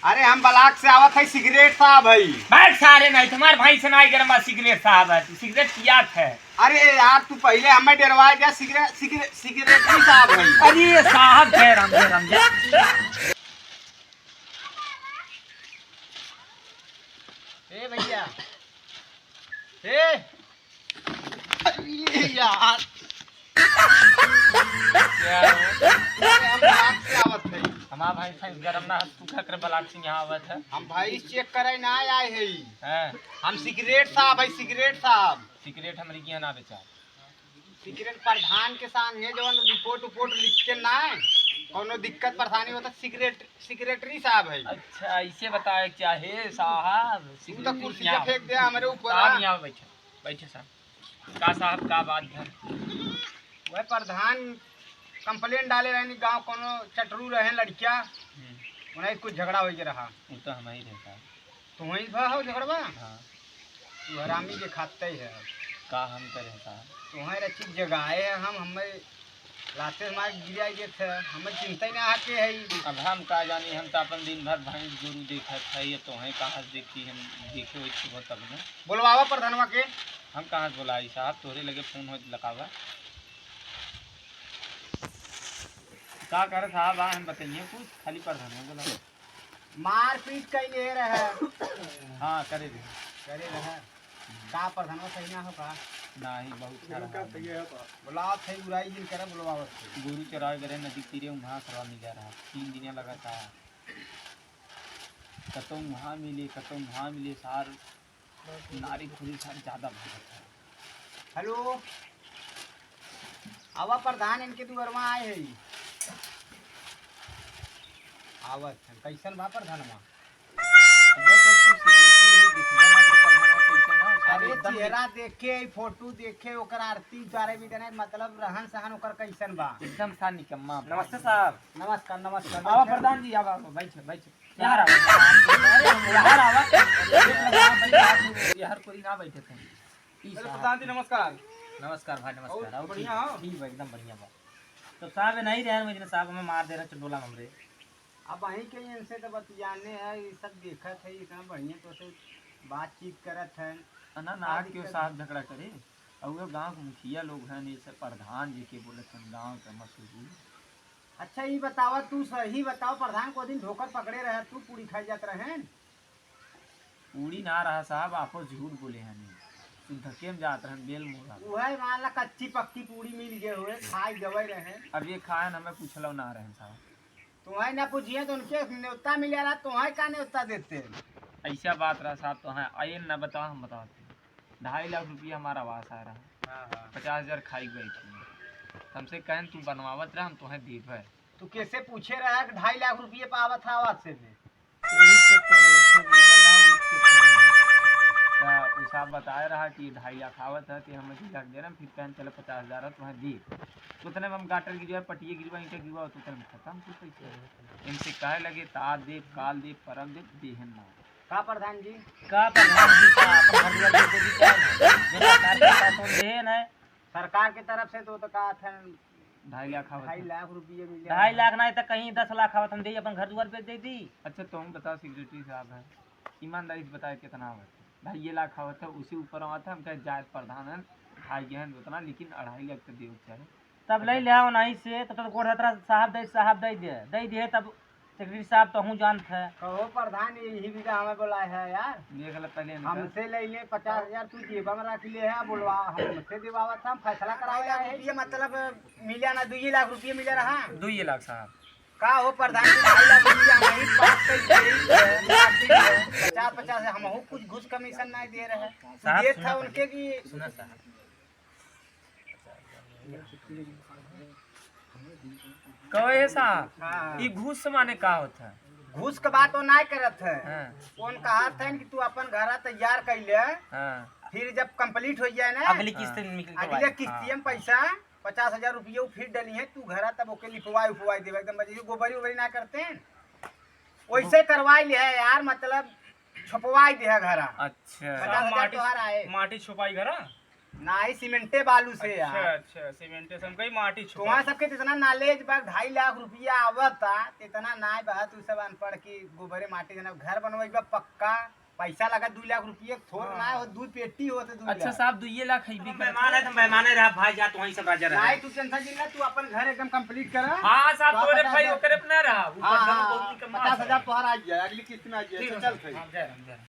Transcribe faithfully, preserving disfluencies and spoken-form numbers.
अरे हम ब्लॉक से आवत है, सिगरेट साहब है। बैठ सारे, नहीं तुम्हारे भाई से नहीं गरम बा, सिगरेट साहब है, तू सिगरेट पियात है। अरे यार, तू पहले हमें डरवा गया, सिगरेट, सिगरेट, सिगरेट ही साहब है। अरे साहब, जय राम, जय राम, जय। ए भैया, ए, अरे यार। क्या हो? अरे हम ब्लॉक से आवत है। हमार भाई साहब गरम ना, तू का करे ब्लॉक से यहाँ आवत है? हम भाई चेक करे ना आए है। हैं? हम सिगरेट साहब है, सिगरेट साहब। सिगरेट हमरी किहाँ ना बेचा। सिगरेट प्रधान के संगे जवन रिपोर्ट उपोर्ट लिख के ना, कौनो दिक्कत परेशानी होता, सिगरेट, सिगरेटरी साहब है। अच्छा, इसे बताए चाहे साहब, तू तो सिगरेटरी कुर्सी यहाँ। फेंक दे हमरे ऊपर। साहब यहाँ बैठे, बैठे साहब। का साहब, का बात है? वह प्रधान कंप्लेन डाले रहनी, गांव कोनो चटरू रहे लड़किया, हम्म। उन्हें कुछ झगड़ा हो गया रहा। वो तो हम ही रहता। तू वहीं भा हो झगड़वा? हाँ। तू हरामी के खाते ही है। का हम करे साहब? तुम्हारे चीज जगाए है हम, हमें लाते मार गिराई देत है, हमें चिंता ही ना आके है। अब हम का जानी, हम तो अपन दिन भर भैंस गोरू देखत है, ये तोहें कहाँ से देखती हम, देखे हुए सुबह तब न। बुलवावा प्रधानवा के। हम कहाँ से बुलाई साहब, तोहरे लगे फोन हो लगावा। का करे साहब, आ हम बताइए कुछ, खाली प्रधानवा बोला। मारपीट कैले रहे। हाँ, करे रहे। करे रहे। का प्रधानवा सही ना हो का? नाही, बहुत खराब। बुलावत है, बुराई जिन करे, बुलवावत है। गोरू चरावे गए नदी तीरे, वहाँ सरवा मिला रहा। तीन दिन लगातार। कतौ वहाँ मिले, कतौ वहाँ मिले, सार नारी खुरी सार ज्यादा भगत है। हेलो, आवा प्रधान, इनके दुआरवा आए है। आवत है, कैसन बा प्रधानवा? अबे तो तू सिगरेटी है, दिखबे ना करे प्रधानवा कैसन है, सारे अरे एकदम चेहरा देखे, फोटो देखे, ओकर आरती उतारे भी देना, मतलब रहन सहन ओकर कैसन बा? एकदम सा निकम्मा। नमस्ते साहब। नमस्कार, नमस्कार। आवा प्रधान जी, आवा, आवा, बैठ, बैठ। यार आवा। अरे, यार आवा। यार कोई ना बैठे थे। ई अरे साहब। प्रधान जी, नमस्कार। नमस्कार भाई, नमस्कार। और आओ, बढ़िया ठीक, हो? ठीक बा, एकदम बढ़िया बा। तो साहब नहीं रहे, मैं साहब हमें मार दे रहे चंडोला हमरे। अब वहीं के इनसे तो बतियाने है, ये सब देखत है, इतना बढ़िया तो से बातचीत करत है। ना, ना, का आज क्यों दिक्कत साहब है? झगड़ा करे? और वो गांव के मुखिया लोग हैं, ये सब प्रधान जी के बोलत हैं, गांव के मशहूर। अच्छा, ई बतावा, तू सही बताओ, प्रधान को दिन ढोकर पकड़े रहे, तू पूरी खाई जात रहे? पूरी ना रहा साहब, आपो झूठ बोले हैं, सुधके में जात रहन बेल मोड़ा। उहे मान ला कच्ची पक्की पूरी मिल गए हुए, खाई गवे रहे। अब ये खाए न, हमें पूछलो ना रहन साहब। तुम्हें ना पूछिए तो उनके न्योता मिले रहा, तुम्हें का न्योता देते? ऐसा बात रहा साहब, तो हाँ, आइए ना बताओ, हम बताते हैं। ढाई लाख रुपया हमारा आवास आ रहा है। हाँ, हाँ। पचास हजार खाई बैठी है। हमसे कहन तू बनवावत रहा, हम तुम्हें देबे। तू कैसे पूछे रहा कि ढाई लाख रुपये पावत है आवास से में? यही चेक करे, फिर गूगल ना, वही चेक करे। तो उ साहब बताए रहा कि ढाई लाख आवत है, तो हमें दो लाख दे रहे हैं, फिर कहन चलो पचास हजार है, तुम्हें दी। उतने में हम गाटर गिरवा, पटिया गिरवा, ईंटा गिरवा, तो उतने में खत्म कुल पैसा। इनसे कहे लगे, "ता देब, काल देब, परम देब," देहन ना। का प्रधान जी? का प्रधान जी का अपन घर दुआर दे देबी का? जो सरकार के पास हम देहन है। सरकार के तरफ से तो, तो का था? ढाई लाख आवत ढाई है। लाख रुपये मिले ढाई हैं। लाख ना, तो कहीं दस लाख आवत, हम दे अपन घर दुआर बेच दे दी। अच्छा, तुम बताओ सेक्रेटरी साहब है, ईमानदारी से बताए कितना आवत है? ढाई लाख आवत है, उसी ऊपर आवत है, हम कहे जाए प्रधान है, खाई गए हैं उतना, लेकिन अढ़ाई लाख तो देवे के चाहे। तब ले ले आओ नहीं से, तब तो गोड़ धतरा साहब दे, साहब दे दे, दे दे, तब सेक्रेटरी साहब तो हूँ जानत है। कहो प्रधान, यही बीघा हमें बोला है यार। देख ले पहले इनका। हमसे ले ले पचास हजार, तू जेबा में रख ले है, बोलवा, हमसे दिवावत है, हम फैसला करावे आए हैं। ये मतलब मिला ना, दुई लाख रुपये मिला रहा। दुई लाख साहब। का हो प्रधान जी, ढाई लाख रुपया हम ही पास कर दे, पचास, पचास हम हो कुछ घूस कमीशन नहीं दे रहे। साहब, ये सुना था पहले। उनके कि सुना साहब। कहो ये साहब, हाँ। ई घूस माने का होता है? घूस के बात वो नहीं करत है। हाँ। कौन कहा था कि तू अपन घरा तैयार कर ले, हाँ। फिर जब कंप्लीट हो जाए ना, अगली किस्त हाँ। निकल के अगले आए। किस्तिया में हाँ। पैसा पचास हजार रुपये उ फिर डली है, तू घरा तब ओके लिपवाई उपवाई देवे, एकदम जैसे गोबरी उबरी ना करते हैं, वैसे करवाई ले है यार, मतलब छुपवाई दे है घरा। अच्छा। पचास हजार माटी, तोहार आए। माटी छुपाई घरा? नाही, सीमेंटे बालू से यार। अच्छा, अच्छा, सीमेंटे से हम कही माटी छुपा। तुम्हारे सबके जितना नॉलेज बा, ढाई लाख रुपया आवता, इतना नाही बा, तू सब अनपढ़ की गोबरे माटी जना घर बनवाई बा पक्का, पैसा लगा दू लाख रुपया, थोर ना हो, दू पेटी होते दू अच्छा लाख। साहब, दुइये लाख है भी मेहमान है तो मेहमान है रहा भाई, जा तू वहीं सब राजा रहा। नाही, तू टेंशन जिन ना, तू अपन घर एकदम कंप्लीट करा। हाँ साहब, तो आप तोरे पचास भाई हजार ओकरे पे ना रहा, ऊपर हाँ, से हाँ, बहुत निकम्मा पचास हजार है। तोहरा आ जाए, अगली किस्त में आ जाए, ठीक तो है चल साहब, सही। हाँ, जय राम, जय राम।